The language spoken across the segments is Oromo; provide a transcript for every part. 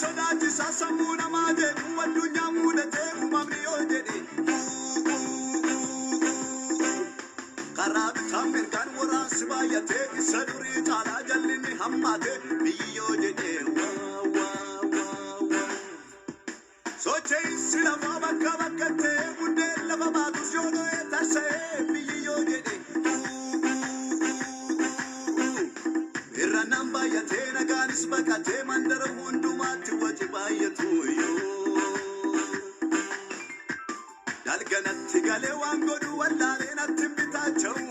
Sodaachisaa sammuu namaa jeequu addunyaa muudatee uumamni yoo jedhe. Karaa bitaa mirgaan waraansi baay'atee isa durii caalaa jallinni hammaate biyyi yoo jedhe. Waa waa waa waa. Socho'iinsi lafaa bakka bakkatti buddeen lafa baatus yoo dho'ee tarsa'ee biyyi yoo jedhe. Irrannaan baay'atee nagaanis baqatee mandara hundumaatti waci baay'atu yoo. Dalganatti galee waan godhu wallaalee natti hin bitaacha'u.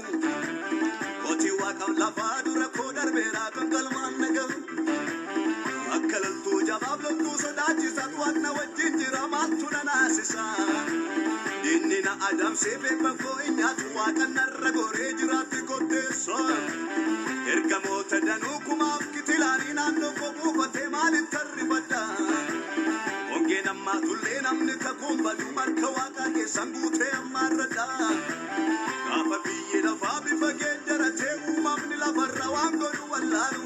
Kootii waaqaaf lafaa dura koo darbeeraa kan galmaan na gahu. Akka loltuu jabaaf loltuu sodaachisaatu waaqna wajjin jira maaltu na naasisa. Inni na adamsee beekma koo hin nyaatu waaqa narra goree jiraatti kotteessa. Ergamoota danuu kumaaf kitilaanii naannoo koo buufatee maaliif tarrifadha? Hongeen ammaa tullee namni kakuun badu marka waaqaa keessan guutee ammaarradha. Gaafa biyyi lafaa bifa geeddaratee uumamni lafarra waan godhu wallaalu.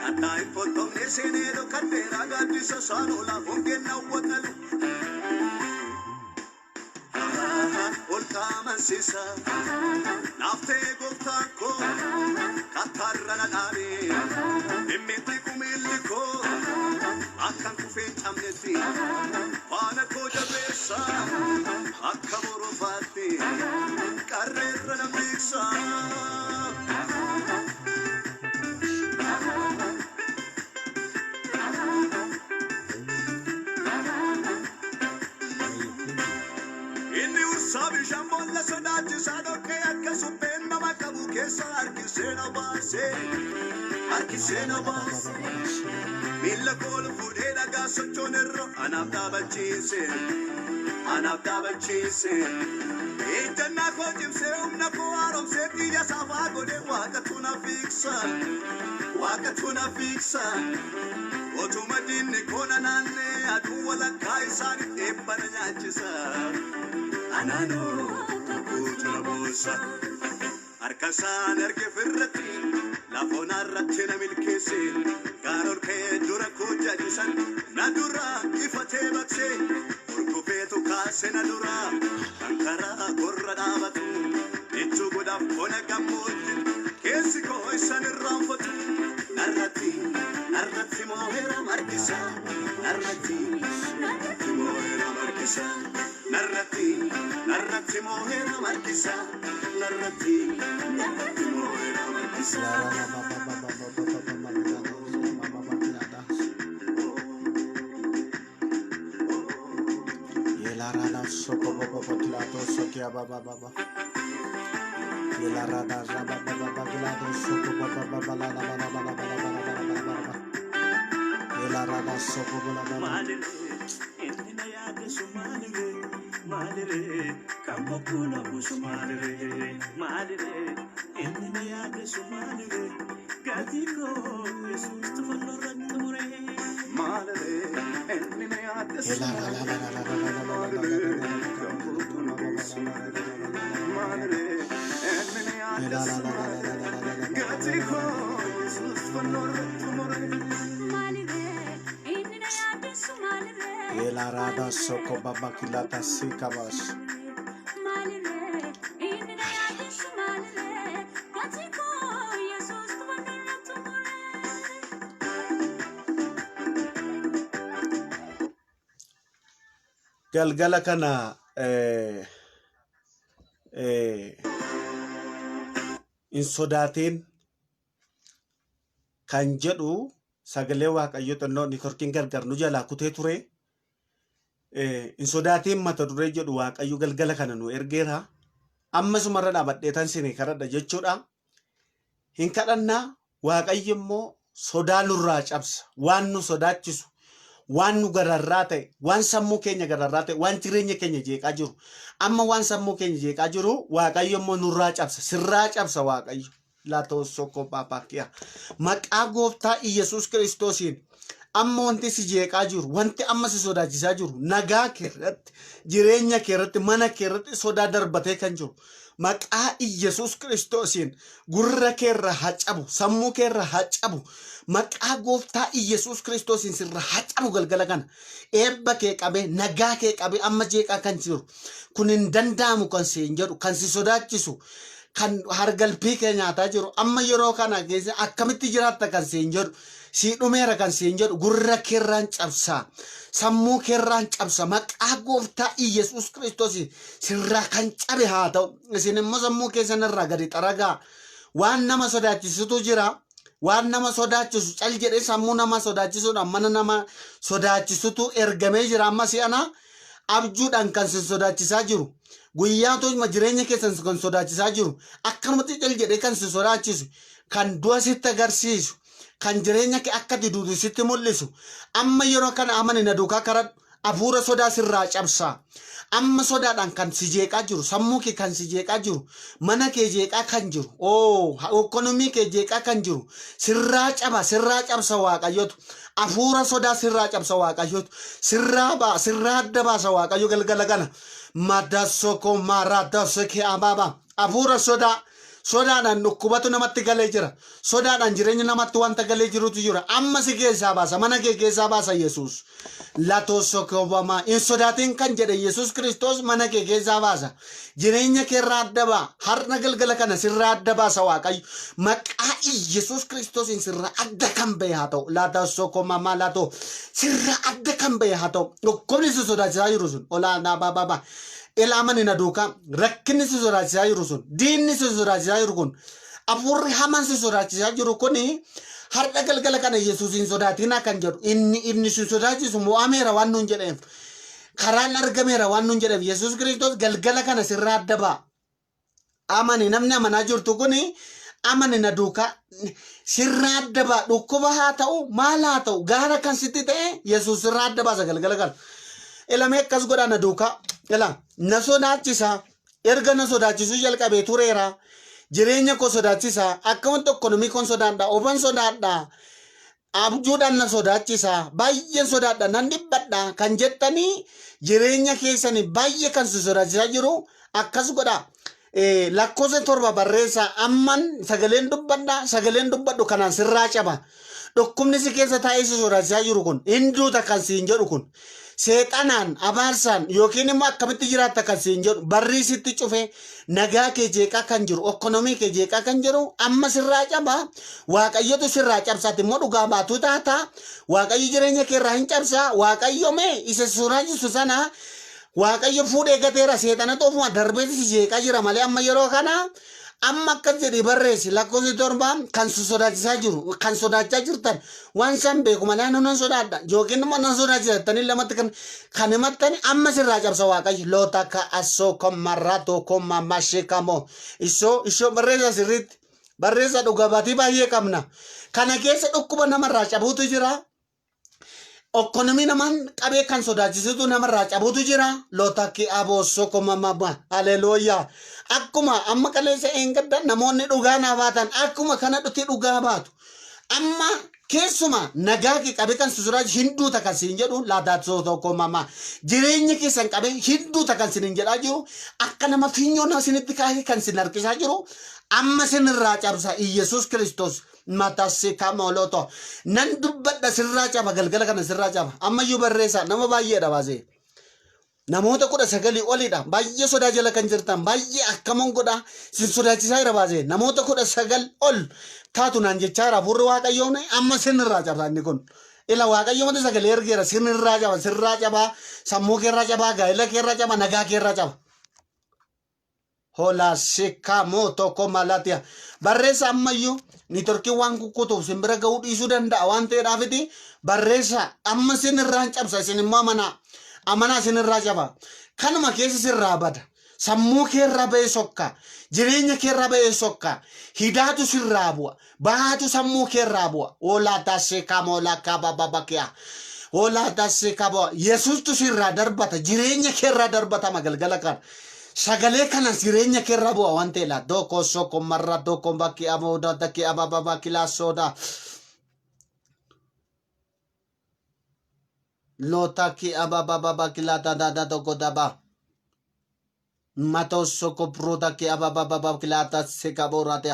Kattaa hin fottoqne seenee dhokadheera gaaddisa isaan oola hongeen na waqalu. Ol qaamansiisa naaf ta'e gooftaan koo kattaarra na dhaabe dhimmitti kumiilli koo akkan kufee hin cabnetti faana koo jabeessa akka borofaatti qarreerra na miiksa. Inni ursaa bishaan boolla sodaachisaa dhoqqee akka supheen nama qabu keessa harkisee na baase. Harkisee na baase. Miilla koo ol fuudhee dhagaa sochoon irra anaaf dhaabachiise. Anaaf dhaabachiise. Ejjannaa koo cimsee humna koo haaromsee xiyya saafaa godhee waaqatu na fiigsa. Waaqatu na fiigsa. Otuma diinni koo na naannee aduu walakkaa isaanii eebba na nyaachisa. Anaanoo kakkuutu na boossa. Harka isaan arge firratti lafoonaa irratti na milkeesse. Gaara ol ka'ee dura koo jajisan na dura ifatee baqse. Hurgufeetu kaase na dura kan karaa korra dhaabatu. Jechuu godhaaf ona gammoojji keessi koo isan irraanfatu. Narratti narratti moo'eera margisa narratti narratti moo'eera margisa narratti narratti moo'eera margisa narratti narratti moo'eera margisa. Yelarada soko baba baklato sokia baba baba. Yelarada raba baba baklato soko baba baba la la la la la la la la la la la la. Yelarada soko baba baba. Maalire inni na yaadessu maalire maalire kan bokkuu na buusu maalire maalire inni na yaadessu maalire gatii koo Yesuus tufannoo irratti mure. Maalire inni na yaadessu Yelara la la la la la la la la la la maalire la la kan bokkuu na buusu maalire inni na la yaadessu la la la la la la la gatii koo Yesuus fannoo irratti mure. Yelarada soko baba kilata sikabas. Galgala kana hin sodaatiin kan jedhu sagalee waaqayyo xinnoo nitorkiin gargar nu jalaa kutee ture. Hin sodaatiin mata duree jedhu waaqayyo galgala kana nu ergeera. Ammasumarra dhaabadhee tan isin kadhadha jechuudha. Hin kadhannaa waaqayyo immoo sodaa nurraa cabsa. Waan nu sodaachisu, waan nu gararraa ta'e, waan sammuu keenya gararraa ta'e, waan jireenya keenya jeeqaa jiru. Amma waan sammuu keenya jeeqaa jiru waaqayyo immoo nurraa cabsa. Sirraa cabsa waaqayyo. Latoossoko paapaakiyaa. Maqaa gooftaa Iyyasuus Kiristoosiin Amma wanti si jeeqaa jiru, wanti amma si sodaachisaa jiru, nagaa kee irratti, jireenya kee irratti, mana kee irratti sodaa darbatee kan jiru. Maqaa Iyyasuus Kiristoosiin gurra kee irra haa cabu, sammuu kee irra haa cabu. Maqaa gooftaa Iyyasuus Kiristoosiin sirra haa cabu galgala kana. Eebba kee qabee, nagaa kee qabee amma jeeqaa kan jiru. Kun hin danda'amu kan siin jedhu, kan si sodaachisu, kan hargalpii kee nyaataa jiru amma yeroo kana keessa akkamitti jiraatta kan siin jedhu sii dhumeera kan siin jedhu gurra keerraan cabsaa sammuu keerraan cabsa maqaa gooftaa Iyyasuus Kiristoos sirraa kan cabe haa ta'u isin immoo sammuu keessan irraa gadi xaragaa waan nama sodaachisutu jira waan nama sodaachisu cal jedhee sammuu nama sodaachisuudhaan mana nama sodaachisutu ergamee jira amma si'ana abjuudhaan kan sin sodaachisaa jiru guyyaa tuma jireenya keessan kan sodaachisaa jiru akkanumatti cal jedhee kan sin sodaachisu kan du'a sitti agarsiisu kan jireenya kee akka diduutu sitti mul'isu amma yeroo kana amani na duukaa karadhu hafuura sodaa sirraa cabsaa amma sodaadhaan kan si jeeqaa jiru sammuu kee kan si jeeqaa jiru mana kee jeeqaa kan jiru oo ekonomii kee jeeqaa kan jiru sirraa caba sirraa cabsa waaqayyotu hafuura sodaa sirraa cabsa waaqayyotu sirraa baa sirraa adda baasa waaqayyo galgala kana madasoko maradaseke ababa hafuura sodaa sodaadhaan dhukkubatu namatti galee jira sodaadhaan jireenya namatti wanta galee jirutu jira amma si keessaa baasa mana kee keessaa baasa yesuus latosokobama hin sodaatin kan jedhe yesuus kiristoos mana kee keessaa baasa jireenya kee irraa adda ba'a har'a galgala kana sirraa adda baasa waaqayyo maqaa yesuus kiristoosiin sirraa adda kan ba'e haa ta'u latasokomama lato sirraa adda kan ba'e haa ta'u dhukkubni si sodaachisaa jiru sun olaanaa baababa ilaamani na duukaa rakkinni si sodaachisaa jiru sun diinni si sodaachisaa jiru kun hafuurri hamaan si sodaachisaa jiru kun har'a galgala kana yesuus hin sodaatinaa kan jedhu inni inni si sodaachisu mo'ameera waan nuun jedheef karaan argameera waan nuun jedheef yesuus kiristoos galgala kana sirraa adda ba'a. Amani namni amanaa jirtu kun amani na duukaa sirraa adda ba'a dhukkuba haa ta'u maal haa ta'u gaara kan sitti ta'e yesuus sirraa adda baasa galgala kana. Ilamee akkas godhaa na duukaa ila na sodaachisa erga na sodaachisuu jalqabee tureera jireenya koo sodaachisa akka wanta ekonomii koon sodaadha ofan sodaadha abjuudhaan na sodaachisa baay'een sodaadha nan dhiphadha kan jettanii jireenya keessanii baay'ee kan si sodaachisaa jiru akkas godha. Lakkoofsa 7 barreessaa amman sagaleen dubbadha sagaleen dubbadhu kanaan sirraa caba dhukkubni si keessa taa'ee si sodaachisaa jiru kun hin duuta kan siin jedhu kun seexanaan abaarsaan yookiin immoo akkamitti jiraatta kan siin jedhu barrii sitti cufe nagaa kee jeeqaa kan jiru ekonomii kee jeeqaa kan jiru amma sirraa caba waaqayyotu sirraa cabsaati immoo dhugaa baatuu taata waaqayyo jireenya kee irraa hin cabsa waaqayyo mee isa si sodaachisu sana Waaqayyo fuudhee gateera seexanatu ofuma darbee si jeeqaa jira malee amma yeroo kana amma akkas jedhii barreessi lakkoofsi 7 kan si sodaachisaa jiru kan sodaachaa jirtan waan san beeku malee anu nan sodaadha yookiin immoo nan sodaachisa jettanii lamatti kan kan himattan amma sirraa cabsa waaqayyo loota ka asoo kommarraa komma mashikamo ishoo ishoo barreessa sirriitti barreessa dhuga baatii baay'ee qabna kana keessa dhukkuba namarraa cabuutu jira Okkonomii namaan qabee kan sodaachisutu namarraa cabutu jira. Lotaki aboo soko mama haleluuyaa. Akkuma amma kaleessa eengadda namoonni dhugaa naa baatan akkuma kana dhuti dhugaa baatu. Amma keessuma nagaa kee qabee kan si sodaachisu hinduuta kan siin jedhu laataatsoo tokko mama jireenya keessan qabee hinduuta kan siin jedhaa jiru akka nama finyoo nama sinitti kaasee kan sin harkisaa jiru amma sinirraa cabsa Iyyasuus Kiristoos. Matasika moloto. Nan dubbadha sirraa caba galgala kana sirraa caba. Ammayyuu barreessaa nama baay'eedha baasee. Namoota 19 olidha. Baay'ee sodaa jala kan jirtan baay'ee akkaman godha sin sodaachisaa jira baasee. Namoota 19 ol taatu naan jechaa jira hafuurri waaqayyoon amma sinirraa caba inni kun. Ila waaqayyo mata sagalee ergeera sinirraa caba sirraa caba sammuu keerraa caba gaa'ela keerraa caba nagaa keerraa caba. Hola shika moto komalatia. Barreessa ammayyuu niitorkiin waan kukkutuuf sin bira ga'uu dhiisuu danda'a waan ta'eedhaafiti barreessa amma sin irraan cabsa isin immoo amanaa amanaa sin irraa caba. Kanuma keessa sirraa bada. Sammuu keerraa ba'ee sokka. Jireenya keerraa ba'ee sokka. Hidaatu sirraa bu'a. Baatu sammuu keerraa bu'a. Hola tashika mola kabababakia. Hola tashika bo. Yesuustu sirraa darbata. Jireenya keerraa darbatama galgala kana. Sagalee kanas jireenya keerraa bu'a waan ta'e laa. Doko soko marra doko bakki amoda daki abababa kilaasoda. Lota ki ababa kilata da da daba. Mato soko prota ki ababa kilata sekaborate.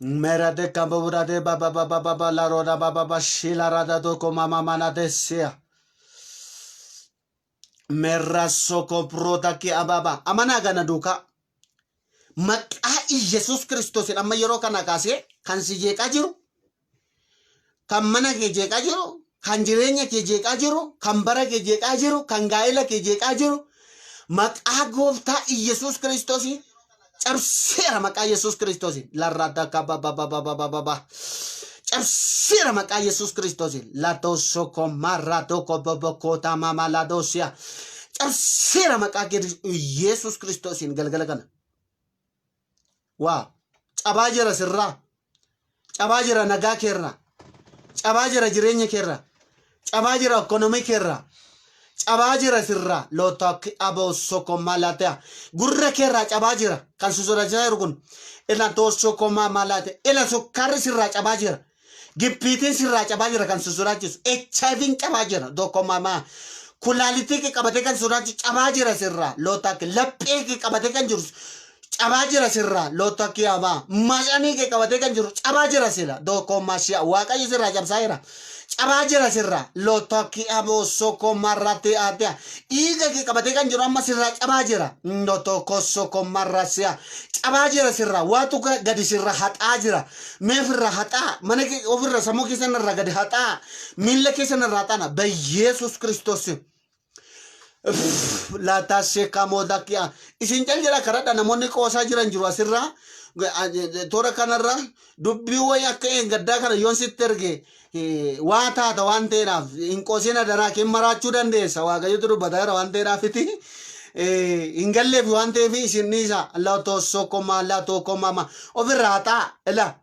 Mera de kabura de baba baba baba la roda baba baba shila rada doko mama mana de sia. Mera soko prota ki ababa. Amana gana duka. Maqaa Iyesuus Kiristoosiin amma yeroo kana kaasee kan si jeeqaa jiru, kan mana kee jeeqaa jiru, kan jireenya kee jeeqaa jiru, kan bara kee jeeqaa jiru, kan gaa'ela kee jeeqaa jiru, maqaa gooftaa Iyesuus Kiristoosiin cabseera maqaa Yesuus Kiristoosiin. Larraa kababababababa. Cabseera maqaa Yesuus Kiristoosiin. Latoo soko marraa tokko bobokoota mama ladoosiya. Cabseera maqaa Yesuus Kiristoosiin galgala kana. Waa cabaa jira sirraa. Cabaa jira nagaa keerraa. Cabaa jira jireenya keerraa. Cabaa jira ekonomii keerraa. Cabaa jira sirraa. Lootakki aboo soko malatea. Gurra keerraa cabaa jira. Kan si sodaachisaa jiru kun. Ila too soko malate. Ila sukkaarri sirraa cabaa jira. Gippiitiin sirraa cabaa jira kan si sodaachisu. HIV'n cabaa jira. Tokko mamaa. Kulaalitii kee qabatee kan sodaachisu cabaa jira sirraa. Lootakki laphee kee qabatee kan jiru cabaa jira sirraa. Lootakki abaa. Mashanii kee qabatee kan jiru cabaa jira sila. Tokko mashi'a. Waaqayyo sirraa cabsaa jira. Cabaa jira sirraa. Lootakki aboo soko marratti atiya. Dhiiga kee qabatee kan jiru amma sirraa cabaa jira. Tokko soko marrasiya. Cabaa jira sirraa. Waatu gadi sirraa haxaa jira. Mee ofirraa haxaa. Mana kee ofirra sammuu keessan irraa gadi haxaa. Miilla keessan irraa haxaana. Bayyeesus Kiristoos. Laataa sheekaa moodakiyaa. Isin cal jedha karadha namoonni qoosaa jiran jiru asirraa. Toora kanarra dubbii wayii akka eengaddaa kana yoon sitti erge waa taata waan ta'eedhaaf hin qoosiin adaraa kee maraachuu dandeessa waaqayyotu dubbataa jira waan ta'eedhaafiti. Hin galleef waan ta'eef isin dhiisa. Laatoo sokomaa laatoo komaama ofirraa haxaa ila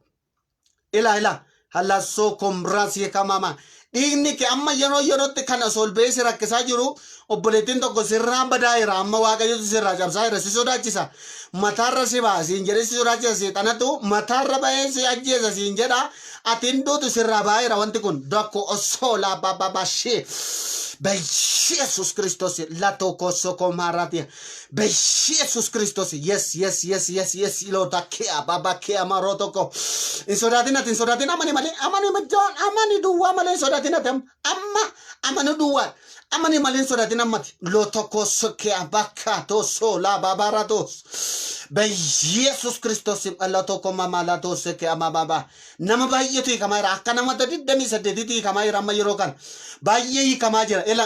ila ila halassoo komraas kamama. Dhiigni kee amma yeroo yerootti kan as ol ba'ee si rakkisaa jiru obboleettiin tokko sirraa badaa jira amma waaqayyotu sirraa cabsaa jira si sodaachisa mataarra si ba'a siin jedhee si sodaachisa seexanatu mataarra ba'ee si ajjeesa siin jedha ati hin duutu sirraa ba'aa jira wanti kun dokko osoo laa bababa shee በኢየሱስ ክርስቶስ ላቶኮሶኮ ማራቲያ በኢየሱስ ክርስቶስ yes yes yes yes yes iloota kea baba kea marotoko hin sodaatin ati hin sodaatin amani malee amani majoon amani duwwaa malee hin sodaatin ati amma amani duwwaa amani malee hin sodaatin ammati lotoko kea bakka toso la babaratos በኢየሱስ ክርስቶስ latoko mama latos kea mama nama baay'eetu hiikamaa jira akka nama 28tti hiikamaa jira amma yeroo kana baay'ee hiikamaa jira ila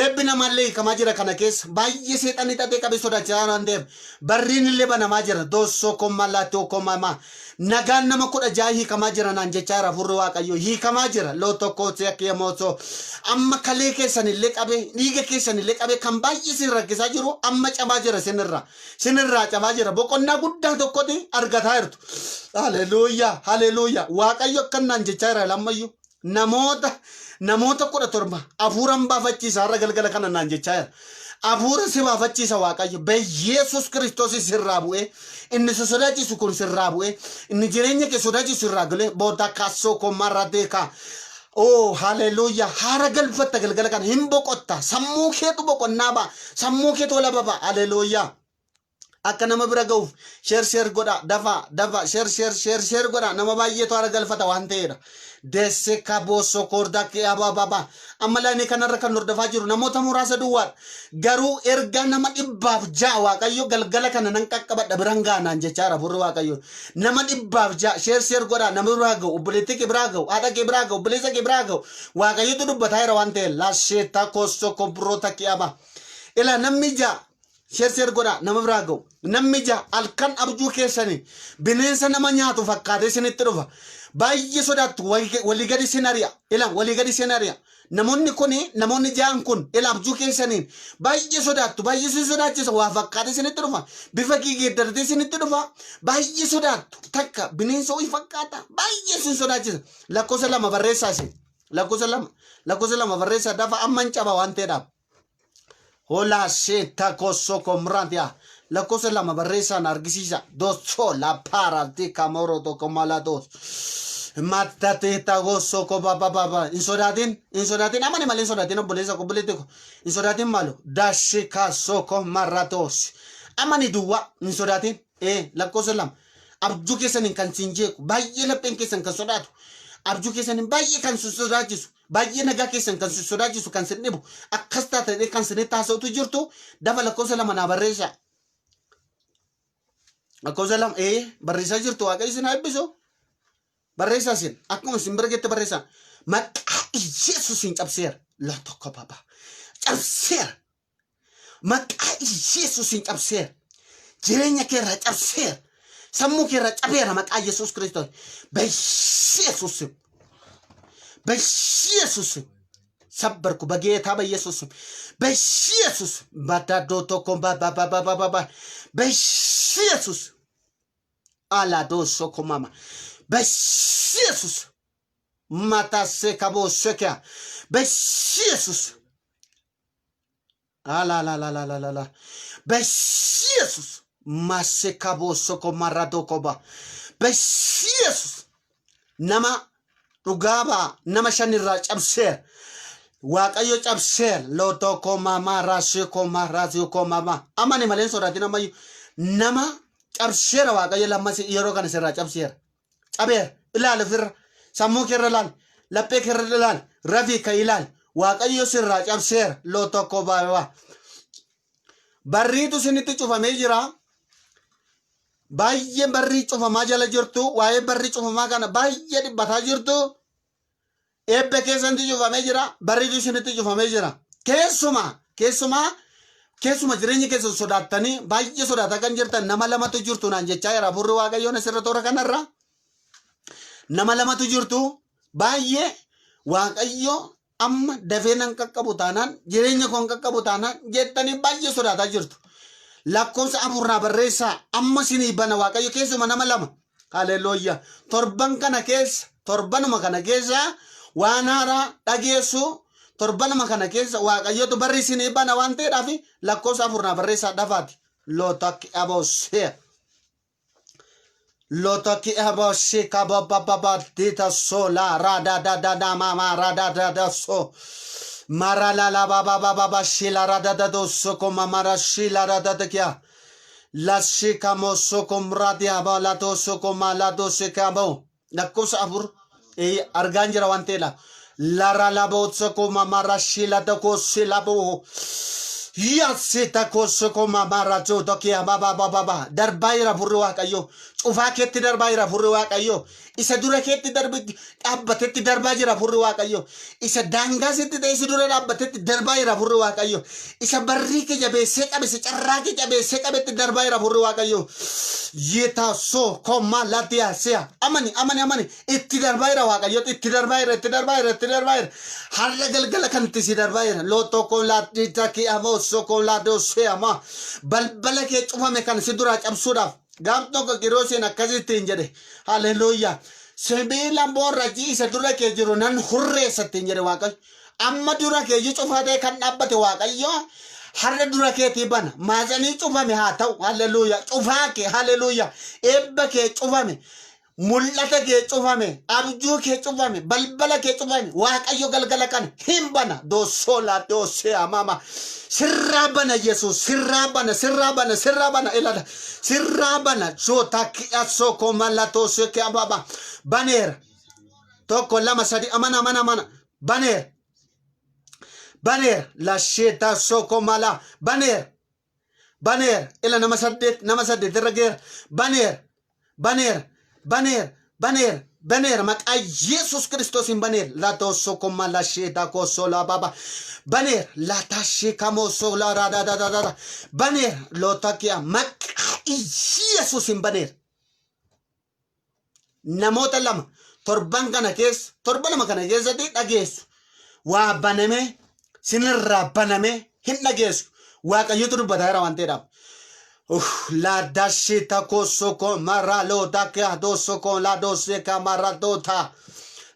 eebbi namallee hiikamaa jira kana keessa baay'ee seexanni xaxee qabee sodaachisaa waan ta'eef barriin illee banamaa jira doosoo komma laatoo komma nagaan nama 16 hiikamaa jira naan jechaa jira furri waaqayyo hiikamaa jira loo tokko seekemoosoo amma kalee keessan illee qabee dhiiga keessan illee qabee kan baay'ee sin rakkisaa jiru amma cabaa jira sinirraa cabaa jira boqonnaa guddaa tokkotti argataa jirtu haleluuyaa haleluuyaa waaqayyo akkan naan jechaa jira lammayyuu namoota 17 hafuuran baafachiisa har'a galgala kana naan jechaa jira. Hafuura si baafachiisa waaqayyo በኢየሱስ ክርስቶስ sirraa bu'ee inni si sodaachisu kun sirraa bu'ee inni jireenya kee sodaachisu sirraa galee booda kassoo komarra deekaa. Oh, haleluuyaa. Haara galfatta galgala kana hin boqotta. Sammuu keetu boqonnaa ba'a. Sammuu keetu wala ba'a. Haleluuyaa. Akka nama bira ga'uuf share share godha dafa dafa share share share share godha nama baay'eetu haara galfata waan ta'eedha. Desse kabooso korda ababa amma laanii kanarra kan hordofaa jiru namoota muraasa duwwaadha. Garuu ergaa nama 600 waaqayyo galgala kana nan qaqqabadha biran gaanaan jechaara furri waaqayyo. Nama 600 share share godha nama biraa ga'u obboleettii kee biraa ga'u haadha kee biraa ga'u obboleessa kee biraa ga'u waaqayyotu dubbataa jira waan ta'eef laasheeta kosso kobroota ki'aba. Ilaa namni ja'a share share godha nama biraa ga'u namni ja'a halkan abjuu keessanii bineensa nama nyaatu fakkaatee isinitti dhufa baay'ee sodaattu walii gadi isin ari'a ila walii gadi isin ari'a namoonni kun namoonni ja'an kun ila abjuu keessaniin baay'ee sodaattu baay'ee isin sodaachisa waa fakkaatee isinitti dhufa bifa geeddaratee isinitti dhufa baay'ee sodaattu takka bineensa wayii fakkaata baay'ee isin sodaachisa lakkoofsa 2 barreessaa isin lakkoofsa 2 barreessaa dafa amma hin caba waan ta'eedhaaf. Hola sheta koso komrantia. Lakkoofsa 2 barreessaan argisiisa. Doso la para de kamoro to komala dos. Mattate goso ko ba ba ba ba. Hin sodaatin, hin sodaatin, amani malee hin sodaatin obboleessa ko obboleetti ko. Hin sodaatin maalo. Dashika soko maratos. Amani duwwaa hin sodaatin. Lakkoofsa 2. Abjuu keessaniin kan siin jeequ, baay'ee lapheen keessan kan sodaatu, abjuu keessaniin baay'ee kan sin sodaachisu, baay'ee nagaa keessan kan sin sodaachisu, kan sin dhibu, akkas taatanii kan sin taasisutu jirtu, dafa lakkoofsa 2 naa barreessaa. Lakkoofsa 2 barreessaa jirtu, Waaqayyo isin haa eebbisu. Barreessaa isin akkuma isin bira geette barreessaa. Maqaa Iyesuusiin cabseera. La tokko baba. Cabseera. Maqaa Iyesuusiin cabseera. Jireenya keerraa cabseera. Sammuu keerraa cabeera maqaa Yesuus Kiristoos. በኢየሱስ ስም፣ በኢየሱስ ስም ሰበርኩ በጌታ በኢየሱስ ስም፣ በኢየሱስ ባዳዶ ቶኮ ባባባባባባ በኢየሱስ አላዶ ሶኮማማ በኢየሱስ ማታሴ ካቦ ሸኪያ በኢየሱስ አላላላላላላ በኢየሱስ ማሴካቦ ሶኮ ማራዶኮባ በኢየሱስ nama dhugaa ba'a nama shan irraa cabseera. Waaqayyo cabseera. Lootoo mama raasii mama raasii mama. Amani malee hin sodaatin ammayyuu. Nama cabseera Waaqayyo lammas yeroo kana sirraa cabseera. Cabeera. Ilaali ofirra. Sammuu keerra ilaali. Laphee keerra ilaali. Rafii ka ilaali. Waaqayyo sirraa cabseera. Lootoo baaba. Barriitu isinitti cufamee jira. Baay'ee barrii cufamaa jala jirtu. Waa'ee barrii cufamaa kana baay'ee dhibbataa jirtu. Eebba keessanti cufamee jira. Barriitu isinitti cufamee jira. Keessumaa keessumaa keessuma jireenya keessan sodaattanii baay'ee sodaataa kan jirtan nama lamatu jirtu naan jechaa jira. Hafuurri Waaqayyoon asirra toora kanarra. Nama lamatu jirtu baay'ee Waaqayyo amma dafee nan qaqqabu taanaan, jireenya koon qaqqabu taanaan jettanii baay'ee sodaataa jirtu. Lakkoofsa 4 naa barreessaa, amma sinii bana Waaqayyo keessuma nama lama. Haleluuyaa. Torban kana keessa, torbanuma kana keessa waan haaraa dhageessu, torbanuma kana keessa Waaqayyotu barri isinii bana waan ta'eedhaaf lakkoofsa 4 naa barreessaa dafaati. Lootakki aboosee. Lotaki aboshi kabababa dita sola rada da da da mama rada da da so marala la baba baba ba shila rada da do soko mamara shila rada da kya la shika mo soko mradi aba la do soko ma la do shika bo lakkoofsa 4 argaan jira waan ta'eedha. Lara la bo soko mamara shila da ko shila bo Yaasita kosoko mamara jodoki baba baba ba darbaa jira furri Waaqayyo cufaa keetti darbaa jira furri Waaqayyo isa dura keetti darbi dhaabbatetti darbaa jira furri Waaqayyo isa daangaa sitti ta'e si dura dhaabbatetti darbaa jira furri Waaqayyo isa barrii kee jabeessee qabe, isa carraa kee jabeessee qabetti darbaa jira furri Waaqayyo yeta so koma latiya siya. Amani, amani, amani, itti darbaa jira Waaqayyo, itti darbaa jira, itti darbaa jira, itti darbaa jira. Har'a galgala kanatti si darbaa jira. Lootoo koo laatita kee amoo sokoo laadoo se'ama balbala kee cufame kan si duraa cabsuudhaaf gaaf tokko Qiroosiin akkasitti hin jedhe. Haleluuyaa. Sibiila boorrajii isa dura kee jiru nan hurreessa ittiin jedhe Waaqayyo. Amma dura kee iyyuu cufaa ta'e kan dhaabbate Waaqayyo har'a dura keetii bana. Maasanii cufame haa ta'u. Haleluuyaa. Cufaa kee, haleluuyaa, eebba kee cufame, mul'ata kee cufame, abjuu kee cufame, balbala kee cufame, Waaqayyo galgala kana hin bana. Doossolaa doosee amama sirraa bana. Yesuus sirraa bana, sirraa bana, sirraa bana. Ilala, sirraa bana. Joota ki'a soko mallattoo seke ababa baneera. Tokko, lama, sadi, amana, amana, amana, baneera, baneera. Lasheeta soko mala baneera, baneera. Ila, nama saddeet, nama saddeet irra geera. Baneera, baneera, baneera, baneera, baneera. Maqaa Yesus Kiristoosiin baneera. Latoo soko lasheeta kosola baba baneera. Latashikamo sola radadadada baneera. Lootakiya maqaa Yesuusiin baneera. Namoota lama torban kana keessa, torba 2 kana keessatti dhageessu. Waa banamee sinirraa banamee hin dhageessu. Waaqayyotu dubbataa jira waan ta'eedhaaf. La dashita kosoko maralo dakia dosoko la doseka maradota.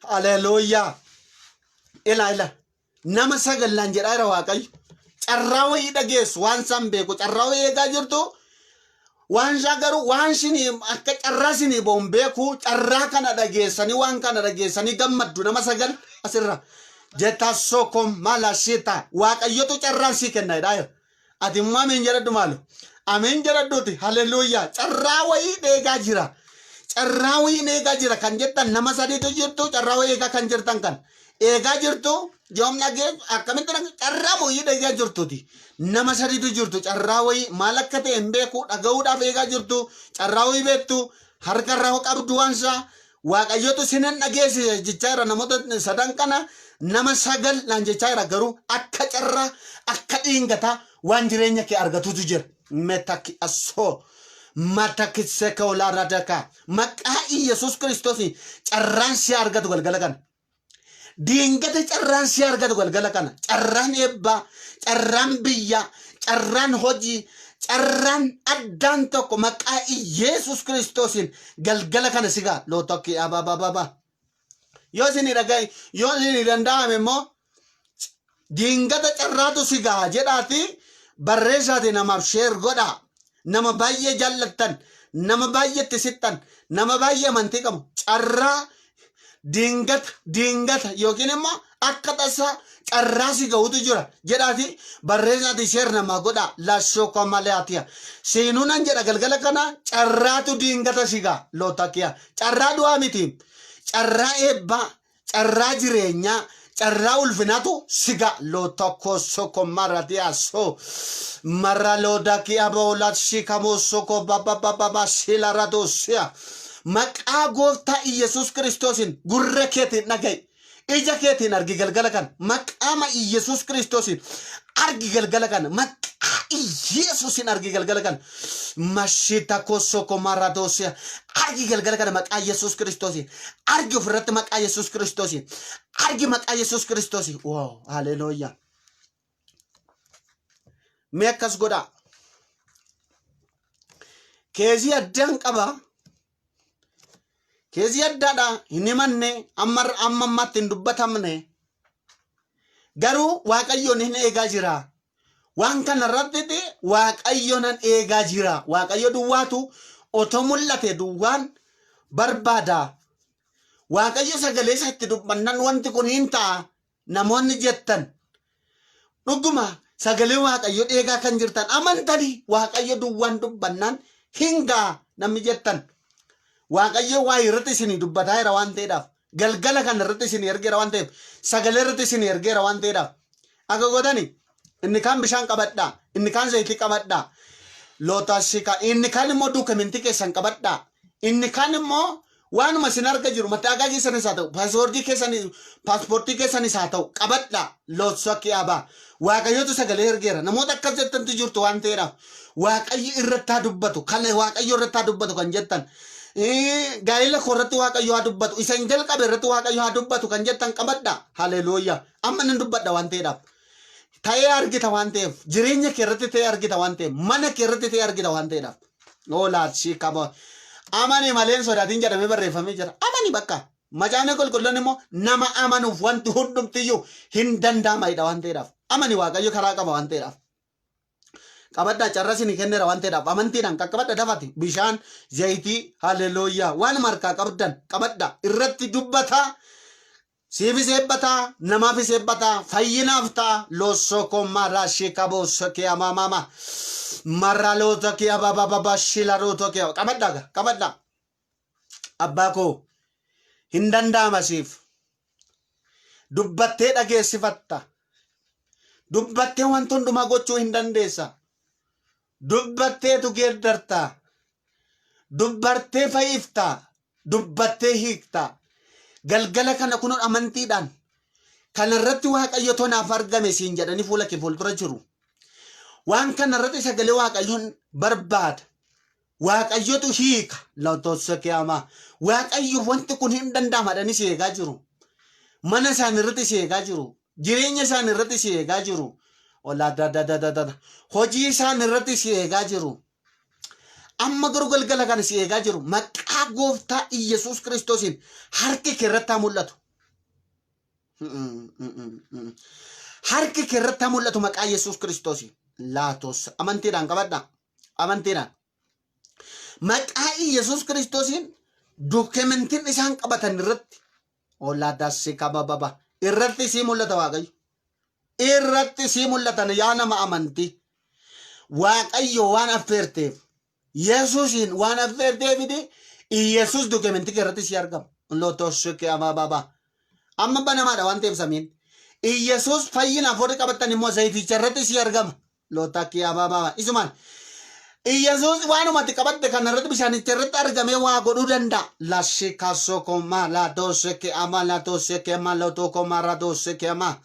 Haleluuyaa. Ila, ila. Nama sagallaan jedhaa jira Waaqayyo. Carraa wayii dhageessu waan san beeku, carraa wayii eegaa jirtu. Waan isaa garuu waan isinii akka carraa isinii ba'u hin beeku. Carraa kana dhageessanii waan kana dhageessanii gammaddu nama 9 asirra. Jeta soko mala shita. Waaqayyotu carraan sii kenna jedhaa jira. Ati immoo ameen jedhadhu maalo. Ameen jedhadhuuti. Haleluuyaa. Carraa wayii eegaa jira. Carraa wayii eegaa jira kan jettan nama sadiitu jirtu carraa wayii eegaa kan jirtan kan. Eegaa jirtu yoom dhagee akkamitti dhagee carraa wayii eegaa jirtuti. Nama sadiitu jirtu carraa wayii maal akka ta'e hin beeku dhaga'uudhaaf eegaa jirtu carraa wayii beektu harka irraa qabdu waan isaa Waaqayyotu sinan dhageessise jechaa jira namoota sadan kana nama 9 naan jechaa jira garuu akka carraa akka dhiingataa waan jireenya kee argatutu jira. Metaki asoo matakiseka olaradaka maqaa Iyyasuus Kiristoos carraan si argatu galgala kana. Diingata carraan si argatu galgala kana. Carraan eebbaa, carraan biyyaa, carraan hojii, carraan addaan tokko maqaa Iyeesus Kiristoosiin galgala kana si ga'a. Lootokki ababababa. Yoo isin dhaga'i, yoo isin danda'ame immoo diingata carraatu si ga'a jedhaati barreessaati namaaf sheer godhaa. Nama baay'ee jaallattan, nama baay'eetti sixxan, nama baay'ee amantii qabu carraa diingata diingata yookiin immoo akka tasaa carraa si gahutu jira jedhaati barreessaati sheer namaa godhaa lashoo komaleatiya seenuu nan jedha galgala kana carraatu diingata si ga'a lootakiya carraa du'aa miti carraa eebbaa carraa jireenyaa carraa ulfinaatu si ga'a lootokko soko maratiya so maraloodaki aboolat shikamoo soko bababababa shilaradosiya maqaa gooftaa Iyyasuus Kiristoosiin gurra keetiin dhaga'i ija keetiin argi galgala kana maqaama Iyyasuus Kiristoosiin argi galgala kana maqaa Iyyasuusiin argi galgala kana mashita kosoko maradosiya argi galgala kana maqaa Iyyasuus Kiristoosiin argi ofirratti maqaa Yesuus Kiristoosiin argi maqaa Yesuus Kiristoosiin wow haleluuyaa mee akkas godhaa keezii addaan qaba keezii addaadha hin himanne amma amma ammaatti hin dubbatamne garuu waaqayyoon hin eegaa jira waan kana irratti waaqayyo nan eegaa jira waaqayyo duwwaatu otoo mul'ate duwwaan barbaada waaqayyo sagalee isaa itti dubbannan wanti kun hin ta'a namoonni jettan dhuguma sagalee waaqayyo dheegaa kan jirtan amantanii waaqayyo duwwaan dubbannaan hin ga'a namni jettan waaqayyo waa irratti isinii dubbataa jira waan ta'eedhaaf galgala kana irratti isinii ergeera waan ta'eef sagalee irratti isinii ergeera waan ta'eedhaaf akka gootani inni kaan bishaan qabadhaa inni kaan zayitii qabadhaa lootaasika inni kaan immoo duukamintii keessan qabadhaa inni kaan immoo waanuma isin arga jiru mattaagaa keessanis haa ta'u paaspoortii keessanis paaspoortii keessanis haa ta'u qabadhaa lootsakki abaa waaqayyotu sagalee ergeera namoota akkas jettantu jirtu waan ta'eedhaaf waaqayyo irratti haa dubbatu kan waaqayyo irratti haa dubbatu kan jettan gaa'ela koo irratti waaqayyo haa dubbatu isa hin jalqabe irratti waaqayyo haa dubbatu kan jettan qabadhaa haleluuyaa amma nan dubbadha waan ta'eedhaaf ta'ee argita waan ta'eef jireenya kee irratti ta'ee argita waan ta'eef mana kee irratti ta'ee argita waan ta'eedhaaf oolaa si qaba amani malee hin sodaatin jedhamee barreeffamee jira amani bakka macaafni qulqulluun immoo nama amanuuf wanti hundumtiyyuu hin danda'amadha waan ta'eedhaaf amani waaqayyo karaa qaba waan ta'eedhaaf qabadhaa carra isinii kenneera waan ta'eedhaaf amantiidhaan qaqqabadha dafati bishaan zayitii haleluuyaa waan harkaa qabdan qabadha irratti dubbataa siifis eebba ta'a namaafis eebba ta'a fayyinaaf ta'a loosoko marashi kabosoke amamama maralotoke abababa shilarotoke qabadhaa gaa qabadhaa abbaa koo hin danda'ama siif dubbattee dhageessifatta dubbattee wanta hundumaa gochuu hin dandeessa dubbatteetu geeddarta dubbartee fayyifta dubbattee hiikta galgala kana kun amantiidhaan kana irratti waaqayyo tonaaf argame siin jedhanii fuula kee fuuldura jiru waan kana irratti sagalee waaqayyoon barbaada waaqayyotu hiika latosokeama waaqayyo wanti kun hin danda'ama jedhanii si eegaa jiru mana isaanii irratti si eegaa jiru jireenya isaanii irratti si eegaa jiru olaa dadadadada hojii isaanii irratti si eegaa jiru amma garuu galgala kana si eegaa jiru maqaa gooftaa Iyyasuus Kiristoosiin harki kee irratti haa mul'atu. Harki kee irratti haa mul'atu maqaa Yesuus Kiristoosiin. Laatos amantiidhaan qabadhaa. Amantiidhaan. Maqaa Iyyasuus Kiristoosiin dookimentiin isaan qabatan irratti ollaa dassee kabababa irratti sii mul'ata Waaqayyo. Irratti sii mul'atan yaa nama amantii. Waaqayyo waan affeerteef Yesuusiin waan affeerteefiti Iyyasuus dookimentii kee irratti sii argama. Lootooshe abababa. Amma banamaadha waan ta'eef samiin. Iyyasuus fayyinaaf warri qabatan immoo zayiticha irratti sii argama. Lootakii abababa. Isumaan. Iyyasuus waanuma ati qabatte kana irratti bishaanicha irratti argamee waa godhuu danda'a. Lashika sokoma la doseke ama la doseke ama la dokoma ra doseke ama.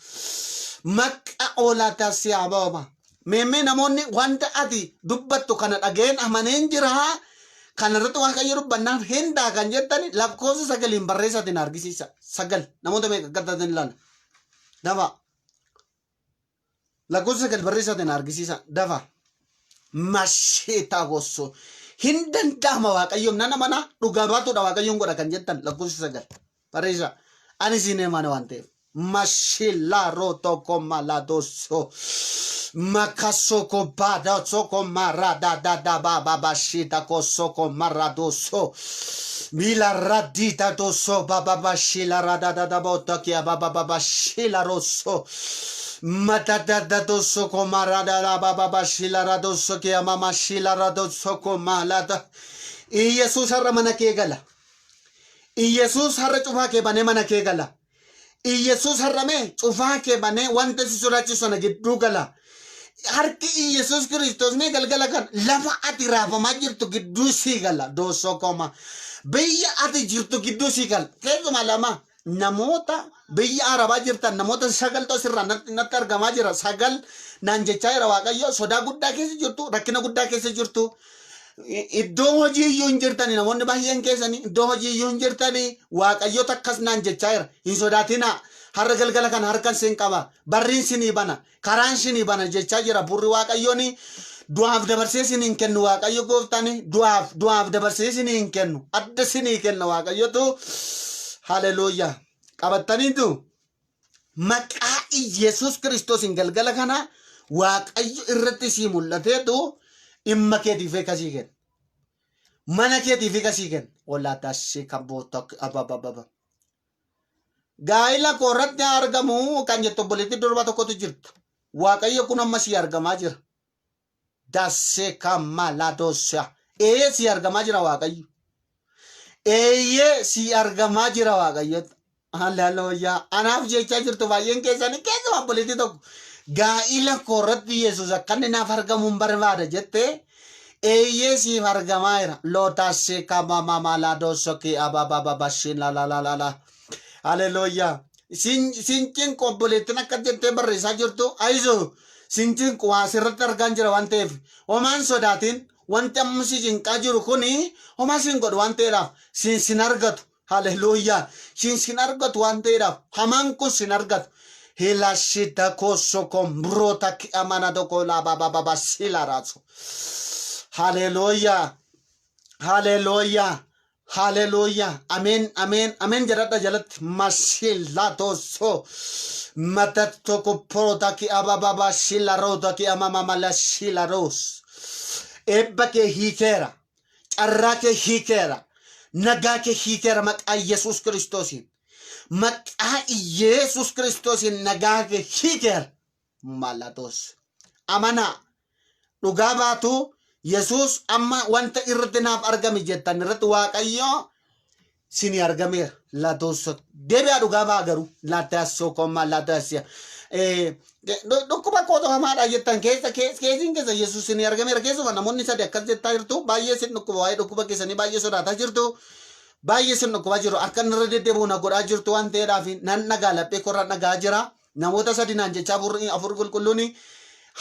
Maqaa oolaa si ababa. Meemmee namoonni wanta ati dubbattu kana dhageen amaneen jira. Kana irratti Waaqayyo dubbannaan hindaa kan jettani lakkoofsa sagaliin barreessaatiin argisiisa. Sagal namoota meeqa akka taatan ilaala. Dafa. Lakkoofsa sagal barreessaatiin argisiisa. Dafa. Masheetaa gosso. Hin danda'ama Waaqayyoon nana mana dhugaa baatuudha Waaqayyoon godha kan jettan lakkoofsa sagal. Barreessa. Ani siin himana waan ta'eef. Mashila roto koma la doso. Makasoko bada soko marada da da ba ba ba shita kosoko maradoso. Mila radita doso ba ba ba shila rada da da bota kia ba ba ba ba shila rosso. Matata da doso komarada da ba ba ba shila radoso kia mama shila radoso komalada. Iyesus har'a mana kee gala. Iyesus har'a cufaa kee banee mana kee gala. Iyesus har'a mee cufaa kee banee wanta si sodaachisu sana gidduu gala. Harki Iyesus Kiristoos mee galgala kan lafa ati raafamaa jirtu gidduu sii gala. Doosoo koma. Biyya ati jirtu gidduu sii gala. Keessumaa lama namoota biyya Arabaa jirtan namoota sagaltu asirraa natti argamaa jira. Sagal naan jechaa jira Waaqayyo. Sodaa guddaa keessa jirtu, rakkina guddaa keessa jirtu. Iddoo hojii iyyuu hin jirtani namoonni baay'een keessanii iddoo hojii iyyuu hin jirtani Waaqayyotu akkas naan jechaa jira. Hin sodaatinaa. Har'a galgala kana harkan sin qaba. Barriin sinii bana. Karaan sinii bana jechaa jira. Burri Waaqayyooni du'aaf dabarsee sinii hin kennu Waaqayyo gooftaani du'aaf du'aaf dabarsee sinii hin kennu. Adda sinii kenna Waaqayyotu. Haleluuyaa. Qabattaniitu maqaa Iyyasuus Kiristoosiin galgala kana Waaqayyo irratti sii mul'ateetu dhimma keetiif hiika sii kenna. Mana keetiif hiika sii kenna. Olaataa si kaboota ababababa. Gaa'ila koo irratti argamu kan jettu obboleettii durba tokkotu jirta. Waaqayyo kun amma sii argamaa jira. Dassee kamaladosia. Ee sii argamaa jira Waaqayyo. Eeyyee sii argamaa jira Waaqayyo. Haleluuyaa. Anaaf jechaa jirtu baay'een keessanii keessumaa obboleettii tokko. Gaa'ila koo irratti Yesuus akka inni naaf argamu hin barbaada jettee eeyyee siif argamaa jira. Lootassee kamamamaladosoki ababababashinalalalala. Haleluuyaa. Sin sin cinqu obboleettiin akka jettee barreessaa jirtu ayizo sin cinqu waa sirratti argaan jira waan ta'eef homaan sodaatiin wanti amma si cinqaa jiru kuni homaa sin godhu waan ta'eedhaaf sin sin argatu. Haleluuyaa. Sin sin argatu waan ta'eedhaaf hamaan kun sin argatu. Hilashita kosoko mbrota amana doko la baba baba sila rasu. Haleluuyaa. Haleluuyaa. Haleluuyaa. Ameen ameen ameen jedhadha jalatti mashiladoso matatoko protaki abababa shilarotaki amamamala shilaros. Eebba kee hiikeera. Carraa kee hiikeera. Nagaa kee hiikeera maqaa Yesuus Kiristoosiin. Maqaa Yesuus Kiristoosiin nagaa kee hiikeera. Malatos. Amanaa. Dhugaa baatu Yesuus amma wanta irratti naaf argame jettan irratti Waaqayyo sini argameera. Latosso. Deebi'aa dhugaa ba'a garuu. Latasso koma latassia. Dhukkuba kootu hamaadha jettan keessa keessiin keessa Yesuus sini argameera. Keessumaa namoonni sadi akkas jettaa jirtu. Baay'ee sin dhukkuba waa'ee dhukkuba keessanii baay'ee sodaataa jirtu. Baay'ee sin dhukkubaa jiru. Akka inni irra deddeebi'u na godhaa jirtu waan ta'eedhaaf nan dhagaa laphee korra dhagaa jira. Namoota sadi naan jechaa afurri qulqulluun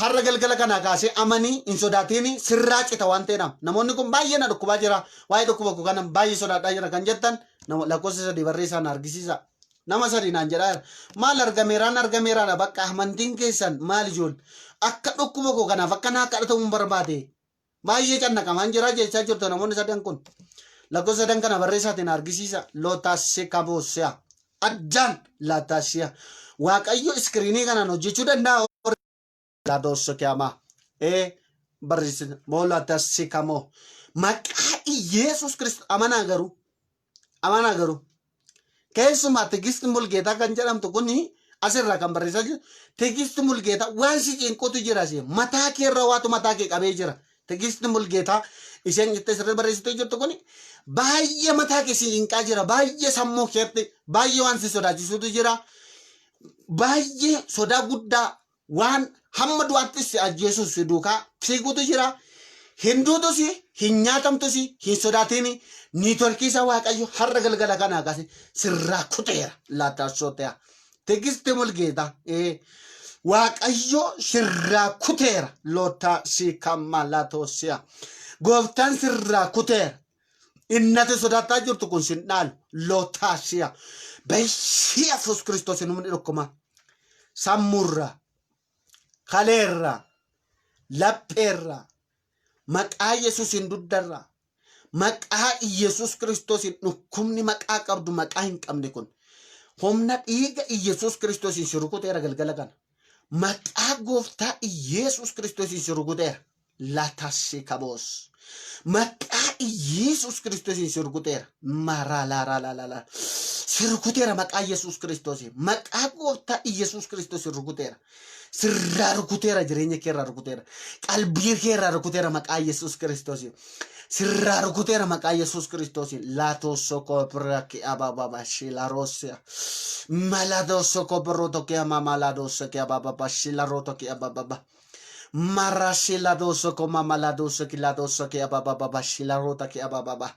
har'a galgala kanaa kaasee amanii hin sodaatiin sirraa cita waan ta'eedhaaf. Namoonni kun baay'ee na dhukkubaa jira. Waa'ee dhukkuba koo kana baay'ee sodaadhaa jira kan jettan lakkoofsa sadii barreessaa na argisiisa. Nama sadi naan jedhaa jira. Maal argameeraan argameeraadha bakka amantiin keessan maal ijoollee akka dhukkuba koo kanaaf akka naa kadhatamu hin barbaade. Baay'ee cannaqamaan jira jechaa jirtu namoonni sadan kun. Lakkoofsa sadan kana barreessaatiin argisiisa. Lootaasee kaboosiyaa. Addaan laataasiyaa. Waaqayyo iskiriinii kanaan hojjechuu danda'a. Laadoosoo kiyamaa. Ee barreessina. Moo laataasee kamoo. Maqaa Iyeesus Kiristoos amanaa garuu amanaa garuu keessumaa Tigist Mulgeetaa kan jedhamtu kun asirraa kan barreessaa jiru Tigist Mulgeetaa waan si cinqutu jira si mataa kee irra waatu mataa kee qabee jira. Tigist Mulgeetaa isheen jettee sirrii barreessitee jirtu kun baay'ee mataa kee si cinqaa jira baay'ee sammuu keetti baay'ee waan si sodaachisutu jira baay'ee sodaa guddaa waan hamma du'aattis si ajjeesuus si duukaa fiigutu jira. Hin duutus, hin nyaatamtus, hin sodaatiin niitworkii isaa Waaqayyo har'a galgala kanaa kaase sirraa kuteera. Laataasootea. Tigisti Mulgeetaa. Ee. Waaqayyo sirraa kuteera. Lootaa si kammaa laatoosiyaa. Gooftaan sirraa kuteera. Innati sodaattaa jirtu kun sin dhaalu. Lootaasiyaa. Bayyee Kiristoos humni dhukkumaa. Sammuurraa, kaleerraa, lapheerraa, maqaa Yesuusiin dugdarraa, maqaa Yesuus Kiristoosiin dhukkubni maqaa qabdu maqaa hin qabne kun humna dhiiga Yesuus Kiristoosiin si rukuteera galgala kana. Maqaa gooftaa Yesuus Kiristoosiin si rukuteera. Latassi kaboos. Maqaa Yesuus Kiristoosiin si rukuteera. Maralaaralaala. Si rukuteera maqaa Yesuus Kiristoosiin. Maqaa gooftaa Yesuus Kiristoosiin rukuteera. Sirraa rukuteera jireenya keerraa rukuteera. Qalbii keerraa rukuteera maqaa Yesuus Kiristoosiin. Sirraa rukuteera maqaa Yesuus Kiristoosiin. Laatosoko biraki abababa shilarosia. Maladosoko brotoki amamaladosoki abababa shilarotoki abababa. Marashiladosoko mamaladosoko ladosoki abababa shilarotaki abababa.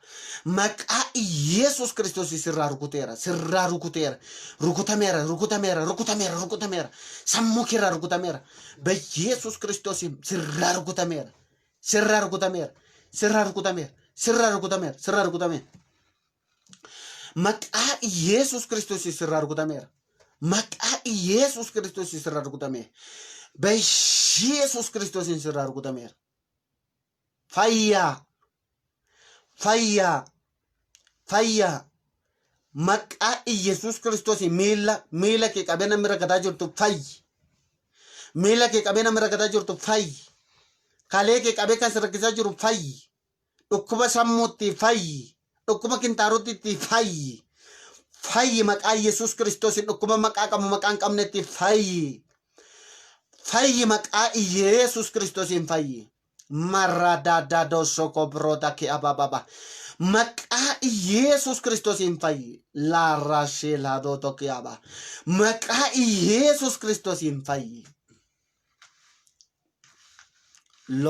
Maqaa Yesuus Kiristoos sirraa rukuteera. Sirraa rukuteera. Rukutameera, rukutameera, rukutameera, rukutameera. Sammuu keerraa rukutameera. Yesuus Kiristoos sirraa rukutameera. Sirraa rukutameera. Sirraa rukutameera. Sirraa rukutameera. Sirraa rukutameera. Maqaa Yesuus Kiristoos sirraa rukutameera. Maqaa Yesuus Kiristoos sirraa rukutameera. Yesuus Kiristoos sirraa rukutameera. Fayyaa. Fayyaa. Fayyaa. Maqaa Yesuus Kiristoos miila miila kee qabee namni rakkataa jirtu fayyi. Miila kee qabee namni rakkataa jirtu fayyi. Kalee kee qabee kan si rakkisaa jiru fayyi. Dhukkuba sammuutti fayyi. Dhukkuba kintaarotitti fayyi. Fayyi maqaa Yesuus Kiristoosiin dhukkuba maqaa qabu maqaa hin qabnetti fayyi. Fayyi maqaa Yesuus Kiristoosiin fayyi. Maradaadadosoko broota kee abababa. Maqaa Yesuus Kiristoosiin fayyi. Laarraasheelaadoto kee aba. Maqaa Yesuus Kiristoosiin fayyi.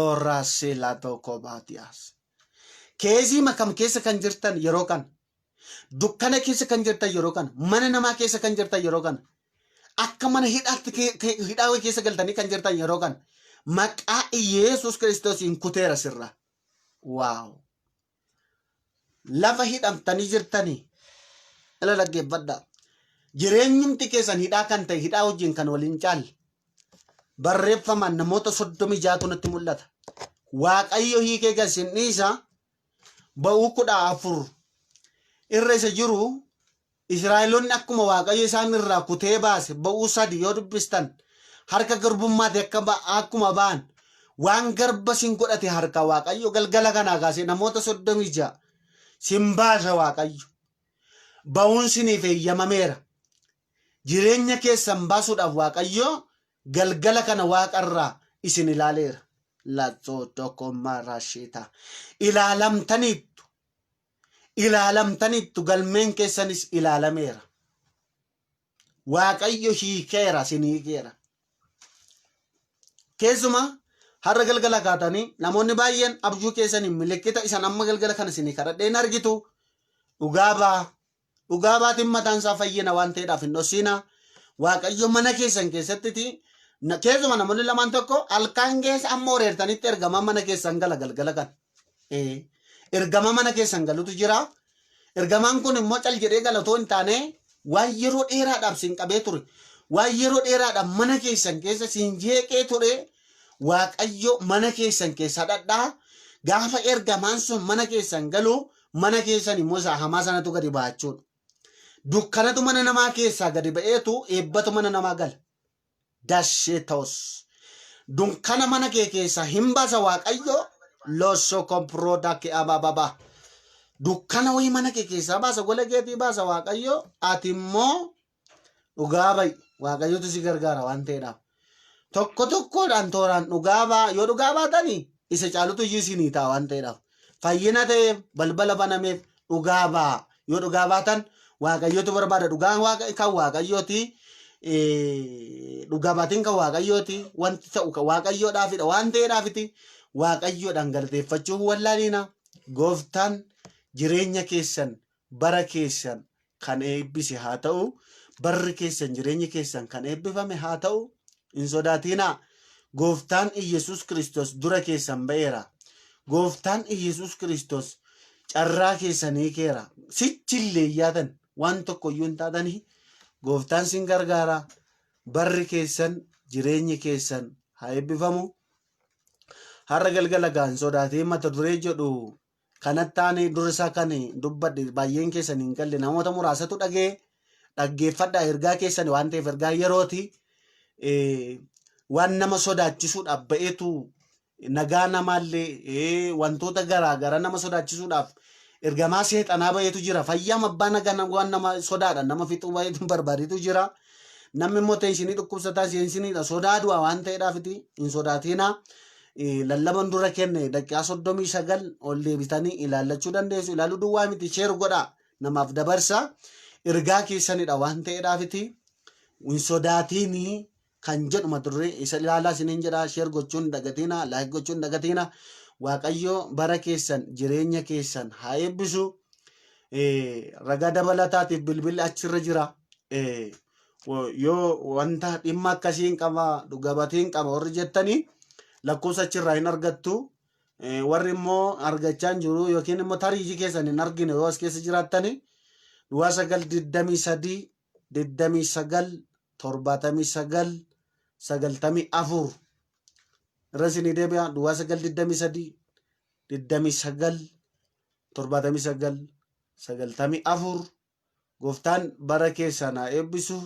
Looraasheelaadoko baatiyaas. Keezii makam keessa kan jirtan yeroo kana. Dukkana keessa kan jirtan yeroo kana. Mana namaa keessa kan jirtan yeroo kana. Akka mana hidhaatti hidhaa wayii keessa galtanii kan jirtan yeroo kana. Maqaa Yesuus Kiristoosiin kuteera sirra. Waaw. Lafa hidhamtanii jirtanii. Ila dhaggeeffadhaa. Jireenyumti keessan hidhaa kan ta'e hidhaa wajjin kan waliin caalle. Barreeffamaan namoota 36tu natti mul'ata. Waaqayyo hiikee gad sin dhiisa. Ba'uu 14 irra isa jiru Israa'eloonni akkuma Waaqayyo isaan irraa kutee baase ba'uu 3 yoo dubbistan harka garbummaati akka akkuma ba'an waan garba sin godhate harka Waaqayyo galgala kanaa kaasee namoota 36 sin baasa Waaqayyo. Ba'uun siniif eeyyamameera. Jireenya keessan baasuudhaaf Waaqayyo galgala kana waaqarraa isin ilaaleera. Latsoo tokko marashiita. Ilaalamtaniittu. Ilaalamtaniittu galmeen keessanis ilaalameera. Waaqayyo hiikeera isin hiikeera. Keessumaa har'a galgala kaatanii namoonni baay'een abjuu keessanii milikkita isan amma galgala kana isinii kadhadheen argitu dhugaa baa Dhugaa baatiin mataan isaa fayyina waan ta'eedhaaf hin dhossiina. Waaqayyo mana keessan keessattiti keessuma namoonni lamaan tokko halkan keessa amma horeertanitti ergamaa mana keessan gala galgala kan. Ergama mana keessan galutu jira. Ergamaan kun immoo cal jedhee gala otoo hin taane waan yeroo dheeraadhaaf sin qabee ture. Waan yeroo dheeraadhaaf mana keessan keessa sin jeeqee ture. Waaqayyo mana keessan keessa dhadhaa. Gaafa ergamaan sun mana keessan galu mana keessan immoo isaa hamaa sanatu gadi ba'a jechuudha. Dukkanatu mana namaa keessaa gadi ba'eetu eebbatu mana namaa gala. Dashee ta'us. Dukkana mana kee keessaa hin baasa Waaqayyo. Loosoo komproodaa kee abababa. Dukkana wayii mana kee keessaa baasa gola keetii baasa Waaqayyo ati immoo dhugaa ba'i Waaqayyotu si gargaara waan ta'eedhaaf. Tokko tokkoodhaan tooraan dhugaa baa yoo dhugaa baatanii isa caalutu iyyuu isinii ta'a waan ta'eedhaaf. Fayyina ta'eef balbala banameef dhugaa baa yoo dhugaa baatan Waaqayyotu barbaada dhugaan waaqa kan Waaqayyooti. Dhugaa baatiin kan Waaqayyooti wanti ta'u kan Waaqayyoodhaafidha waan ta'eedhaafiti Waaqayyoodhaan galateeffachuu hin wallaaliina. Gooftaan jireenya keessan bara keessan kan eebbise haa ta'u barri keessan jireenyi keessan kan eebbifame haa ta'u hin sodaatinaa gooftaan Iyyasuus Kiristoos dura keessan ba'eera gooftaan Iyyasuus Kiristoos carraa keessan hiikeera sichillee yaatan waan tokko iyyuu hin taatanii gooftaan sin gargaara barri keessan jireenyi keessan haa eebbifamu Har'a galgala gaa hin sodaatiin mata duree jedhu kanatti aanee dura isaa kan dubbadhe baay'een keessan hin galle namoota muraasatu dhagee dhaggeeffadhaa ergaa keessan waan ta'eef ergaa yerooti waan nama sodaachisuudhaaf ba'eetu nagaa namaallee wantoota garaa garaa nama sodaachisuudhaaf ergamaa seexanaa ba'eetu jira fayyaa abbaa nagaa waan nama sodaadha nama fixuu ba'eetu barbaadetu jira. Namni immoo teenshinii dhukkubsataa seensiniidha sodaa du'a waan ta'eedhaafiti hin sodaatinaa. Lallaban dura kenne daqiiqaa 39 ol deebitanii ilaallachuu dandeessu. Ilaaluu duwwaa miti sheer godhaa namaaf dabarsa. Ergaa keessanidha waan ta'eedhaafiti hin sodaatiinii kan jedhu mata duree isa ilaalaa isiniin jedha sheer gochuun hin dagatinaa laayik gochuun hin dagatinaa. Waaqayyo bara keessan jireenya keessan haa eebbisu. Ragaa dabalataatiif bilbilli achirra jira. Yoo wanta dhimma akkasii hin qaba dhugabatii hin qaba warri jettanii lakkoofsa achirraa hin argattu. Warri immoo argachaa hin jiru yookiin immoo tarii iji keessan hin argine yoo as keessa jiraattanii duwwaa 9 23 29 79 94 irra isinii deebi'a duwwaa 9 23 29 79 94 Gooftaan bara keessan haa eebbisu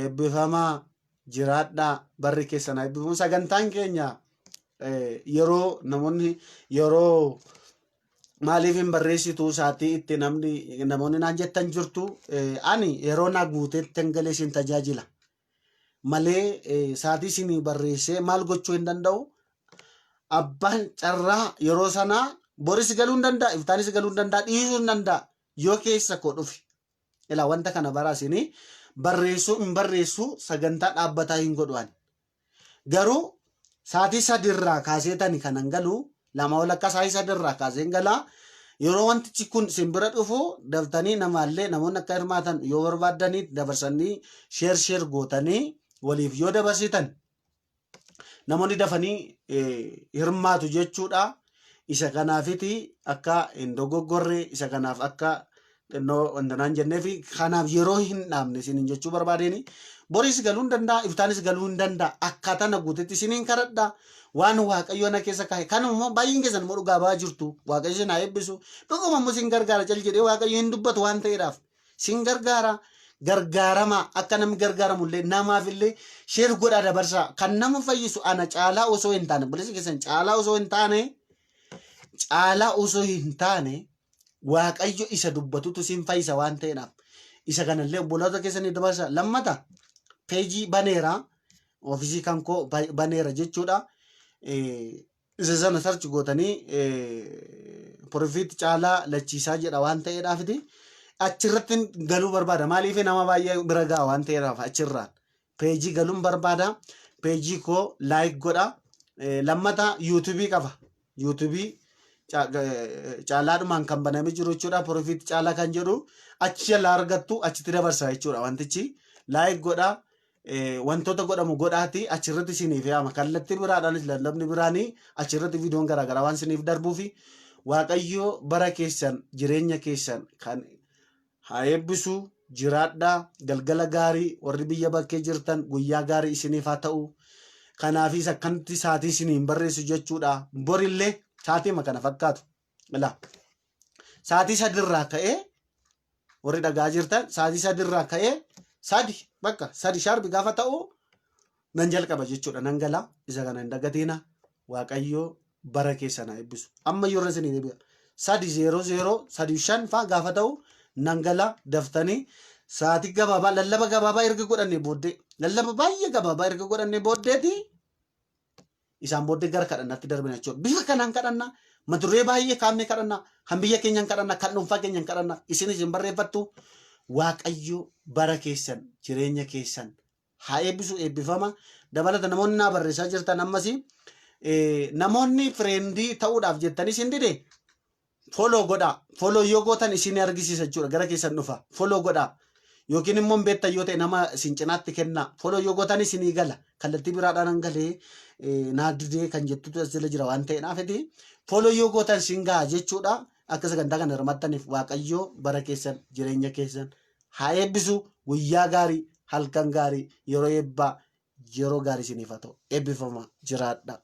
eebbifamaa jiraadhaa barri keessan haa eebbifamu sagantaan keenya yeroo namoonni yeroo maaliif hin barreessitu saatii itti namni namoonni naan jettan jirtu ani yeroo naa guutetti galee isin tajaajila malee saatii isinii barreessee maal gochuu hin danda'u. Abbaan carraa yeroo sanaa boris galuu hin danda'a, iftaanis galuu hin danda'a, dhiisuu hin danda'a. Yoo keessa koo dhufe. Ilaa wanta kana baraa isinii barreessuu hin barreessuu sagantaa dhaabbataa hin godhu ani. Garuu sa'aatii sadirraa kaasee tani kanan galu lama walakkaa sa'aatii sadirraa kaaseen galaa. Yeroo wantichi kun isin bira dhufu daftanii namaallee namoonni akka hirmaatan yoo barbaaddanii dabarsanii sheer sheer gootanii waliif yoo dabarsitan namoonni dafanii hirmaatu jechuudha. Isa kanaafiti akka hin dogoggorre isa kanaaf akka xinnoo wanta naan jenneefi kanaaf yeroo hin dhaabne isiniin jechuu barbaadeen boris galuu hin danda'a iftaanis galuu hin danda'a akkaataa na guutetti isiniin kadhadha waan waaqayyo na keessa kaa'e kanuma immoo baay'een keessan immoo dhugaa ba'aa jirtu waaqayyo isin haa eebbisu dhuguma immoo isin gargaara cal jedhee waaqayyo hin dubbatu waan ta'eedhaaf isin gargaara gargaarama akka namni gargaaramu illee namaaf illee sheer godhaa dabarsaa kan nama fayyisu ana caalaa osoo hin taane obboleessa keessan caalaa osoo hin taane caalaa osoo hin taane Waaqayyo isa dubbatutu sin fayyisa waan ta'eedhaaf. Isa kanallee obboloota keessanii dabarsa. Lammata peejii baneera. Ofiisii kan koo baneera jechuudha. Isa sana sarchi gootanii Profit Caalaa Lachiisaa jedha waan ta'eedhaafiti. Achirratti galuu barbaada. Maaliif nama baay'ee bira ga'a waan ta'eedhaaf achirraan. Peejii galuun barbaada. Peejii koo laayik godha. Lammata yuutuubii qaba. Yuutuubii caalaadhumaan kan banamee jiru jechuudha. Profit Caalaa kan jedhu achi jalaa argattu achitti dabarsa jechuudha. Wantichi laayik godha. Wantoota godhamu godhaati achirratti isiniif yaama. Kallattii biraadhaanis lallabni biraanii achirratti viidiyoon garaagaraa waan isiniif darbuufi Waaqayyo bara keessan jireenya keessan kan haa eebbisu jiraadhaa galgala gaarii warri biyya bakkee jirtan guyyaa gaarii isiniif haa ta'u kanaafis akkanatti saatii isinii hin barreessu jechuudha borillee saatiima kana fakkaatu ilaa saatii sadirraa ka'ee warri dhagaa jirtan saatii sadirraa ka'ee sadi bakka sadi shaarbi gaafa ta'u nan jalqaba jechuudha nan gala isa kana hin dagatiina waaqayyo bara keessan haa eebbisu. Amma yeroo isinii deebi'a. 3:00 35 faa gaafa ta'u nan gala. Daftanii sa'aatii gabaabaa lallaba gabaabaa erga godhannee booddee, lallaba baay'ee gabaabaa erga godhannee booddeeti, isaan booddee gara kadhannaatti darbina jechuudha. Bifa kanaan kadhanna, mata duree baay'ee kaafnee kadhanna, kan biyya keenyaan kadhanna, kan dhuunfaa keenyaan kadhanna, isinis hin barreeffattu. Waaqayyo bara keessan, jireenya keessan haa eebbisu, eebbifama. Dabalata namoonni naa barreessaa jirtan, ammas namoonni friend ta'uudhaaf jettanis hin dide, follow godhaa. Follow yoo gootan isin argisiisa jechuudha, gara keessan dhufa. Follow godhaa. Yookiin immoo hin beektan yoo ta'e nama isin cinaatti kennaa. Follow yoo gootan isinii gala. Kallattii biraadhaan hangalee naa didee kan jettutu as jala jira waan ta'eedhaafiti. Follow yoo gootan isin gaha jechuudha. Akka sagantaa kana hirmaattaniif Waaqayyoo bara keessan, jireenya keessan haa eebbisu. Guyyaa gaarii, halkan gaarii, yeroo eebbaa, yeroo gaarii isiniif haa ta'u. Eebbifama, jiraadha.